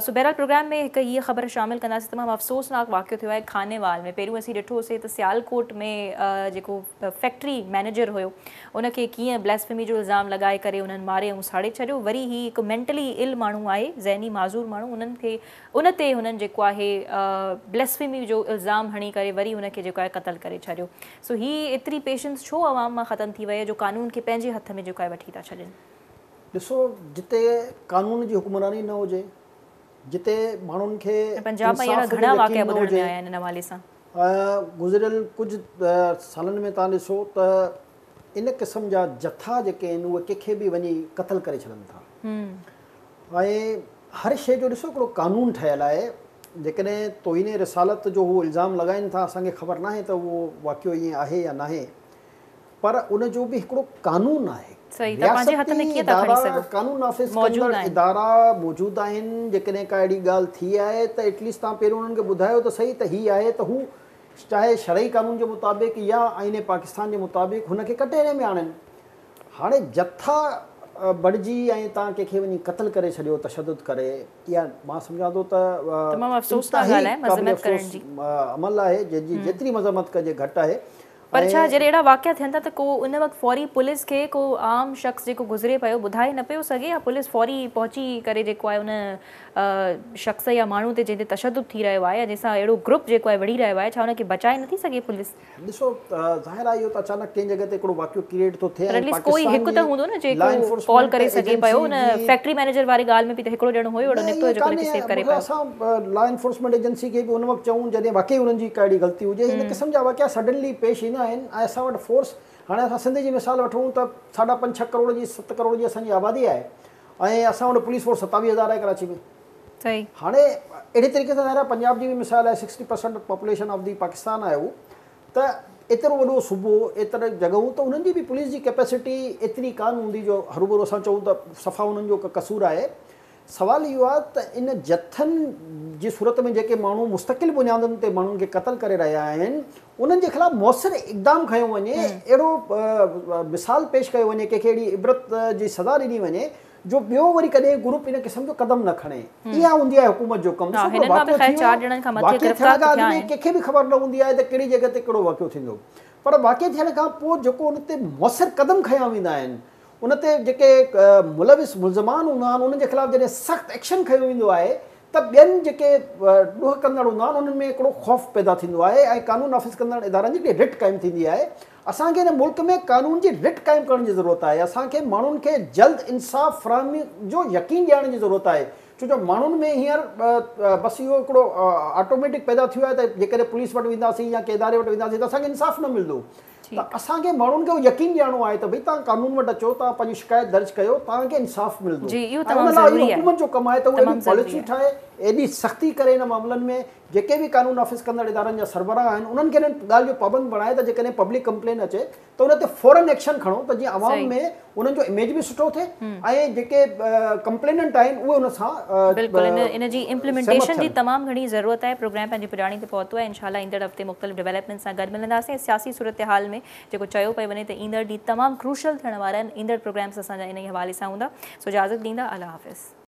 سو بهرحال پروگرام ۾ هڪ هيء خبر شامل ڪنداسين. تمام افسوسناڪ واقعو ٿيو آهي خانيوال ۾. پهريون اسين ڏٺوسين ته سيالڪوٽ ۾ جيڪو فيڪٽري مئنيجر هيو ان کي ڪيئن بليسفيمي جو الزام لڳائي ڪري انهن ماري ۽ ساڙي ڇڏيو. وري هي هڪ مينٽلي ال ماڻهو آهي، ذهني معذور ماڻهو، انهن کي ان تي هنن جيڪو آهي بليسفيمي جو الزام هڻي ڪري وري هن کي جيڪو آهي قتل ڪري ڇڏيو. سو هي ايتري پيشنس ڇو عوام مان ختم ٿي وئي آهي جو قانون کي پنهنجي هٿ ۾ جيڪو آهي وٺي ٿا ڇڏين. ڏسو جتي قانون جي حڪمراني نه هجي، جتي ماڻهن کي پنجاب مان اهڙا گهڻا واقعا ٻڌڻ ۾ آيا آهن ان حوالي سان. گذريل ڪجهه سالن ۾ توهان ڏسو ته ان قسم جا جٿا جيڪي آهن اهي ڪنهن کي به وڃي قتل ڪري ڇڏن ٿا ۽ هر شيء جو ڏسو هڪڙو قانون ٺهيل آهي. جيڪڏهن توهين رسالت جو هو الزام لڳائين ٿا، اسان کي خبر ناهي ته اهو واقعو ائين آهي يا ناهي، پر ان جو به هڪڙو قانون آهي. رياستي ادارا، قانون نافذ ڪندڙ ادارا موجود آهن. جيڪڏهن ڪا اهڙي ڳالهه ٿي آهي ته ايٽليسٽ توهان پهريون انهن کي ٻڌايو ته سهي ته هي آهي، ته هو چاهي شرعي قانون جي مطابق يا آئين پاڪستان جي مطابق هن کي ڪٽهڙي ۾ آڻين. هاڻي جٿا بڻجي ۽ توهان ڪنهن کي وڃي قتل ڪري ڇڏيو تشدد ڪري، اها مان سمجهان ٿو ته انتهائي قابل افسوس عمل آهي جنهن جي جيتري مذمت ڪجي گهٽ آهي. پر ڇا جڏهن اهڙا واقعا ٿين ٿا ته ڪو ان وقت فوري پوليس کي ڪو عام شخص جيڪو گذري پيو ٻڌائي نه پيو سگهي يا پوليس فوري پهچي ڪري جيڪو آهي ان شخص يا ماڻهو تي جنهن تي تشدد ٿي رهيو آهي يا جنهن سان اهڙو گروپ جيڪو آهي وڙهي رهيو آهي، ڇا ان کي بچائي نٿي سگهي پوليس؟ ڏسو ظاهر آهي اهو ته اچانڪ ڪنهن جڳهه تي هڪڙو واقعو ڪريئيٽ ٿو ٿئي پر ايٽليسٽ ڪوئي هڪ ته هوندو نه جيڪو ڪال ڪري سگهي پيو. ان فيڪٽري مئنيجر واري ڳالهه ۾ به ته هڪڙو ڄڻو هيو اهڙو نڪتو جيڪو ان کي سيو ڪري پيو. اسان لا انفورسمينٽ ايجنسي کي به ان وقت چئون جڏهن واقعي انهن جي ڪا اهڙي غلطي هجي. هن قسم جا واقعا سڊنلي پيش ايندا آهن ۽ اسان وٽ فورس، هاڻي اسان سنڌ جي مثال وٺون ته ساڍا پنج ڇهه ڪروڙ جي 7 ڪروڙ جي اسان جي آبادي آهي ۽ اسان وٽ پوليس فورس 27,000 آهي ڪراچي ۾. هاڻي اهڙي طريقي سان ظاهر آهي پنجاب جي به مثال آهي، 60% population of the Pakistan آهي اهو ته ايترو وڏو صوبو، ايتري جڳهون، ته انهن جي به پوليس جي ڪيپيسٽي ايتري ڪانه هوندي جو هروڀرو اسان چئون ته صفا انهن جو قصور آهي. سوال اهو آهي ته ان جٿن جي صورت ۾ جيڪي ماڻهو مستقل بنيادن تي ماڻهن کي قتل ڪري رهيا آهن انهن جي خلاف موثر اقدام کنيو وڃي، اهڙو مثال پيش ڪيو وڃي، ڪنهن کي اهڙي عبرت جي سزا ڏني وڃي جو ٻيو وري ڪڏهن گروپ ان قسم جو قدم نه کڻي. اها هوندي آهي حڪومت جو ڪم. ڏسو هڪڙو واقعو ٿي ويو، واقعي ٿيڻ کان اڳ ۾ ڪنهن کي به خبر نه هوندي آهي ته ڪهڙي جڳهه تي ڪهڙو واقعو ٿيندو، پر واقعي ٿيڻ کان پوء جيڪو ان تي موثر قدم کنيا ويندا آهن، ان تي جيڪي ملوث ملزمان هوندا آهن انهن جي خلاف جڏهن سخت ايڪشن کنيو ويندو آهي ته ٻين جيڪي ڏوهه ڪندڙ هوندا آهن انهن ۾ هڪڙو خوف پيدا ٿيندو آهي ۽ قانون نافذ ڪندڙ ادارن جي هڪڙي رٽ قائم ٿيندي آهي. اسان کي هن ملڪ ۾ قانون جي رٽ قائم ڪرڻ جي ضرورت آهي. اسان کي ماڻهن کي جلد انصاف فراهمي جو يقين ڏيارڻ جي ضرورت آهي ڇو جو ماڻهن ۾ هينئر بس اهو هڪڙو آٽوميٽڪ پيدا ٿيو آهي ته جيڪڏهن پوليس وٽ وينداسين يا ڪنهن اداري وٽ وينداسين ته اسان کي انصاف نه ملندو. ته اسان کي ماڻهن کي اهو يقين ڏيارڻو آهي ته ڀئي توهان قانون وٽ اچو، توهان پنهنجي شڪايت درج ڪيو، توهان کي انصاف ملندو ۽ ان لاء اهو حڪومت جو ڪم آهي ته هو اهڙيون پاليسيون ٺاهي، ايڏي سختي ڪري ان معاملن ۾ جيڪي به قانون نافذ ڪندڙ ادارن جا سربراهه آهن انهن کي انهن ڳالهه جو پابند بڻائي ته جيڪڏهن پبلڪ ڪمپلين اچي ته ان تي فورن ايڪشن کڻو ته جيئن عوام ۾ انهن جو اميج به سٺو ٿئي ۽ جيڪي ڪمپليننٽ آهن اهي ان سان بلڪل ان جي امپليمينٽيشن جي تمام گهڻي ضرورت آهي. پروگرام پنهنجي پڄاڻي تي پهتو آهي. انشاء الله ايندڙ هفتي مختلف ڊولپمينٽ سان گڏ ملنداسين ۽ سياسي صورتحال ۾ جيڪو چيو پيو وڃي ته ايندڙ ڏينهن تمام ڪروشل ٿيڻ وارا آهن. ايندڙ پروگرامس اسان جا انهي حوالي سان هوندا. سو اجازت ڏيندا. الله حافظ.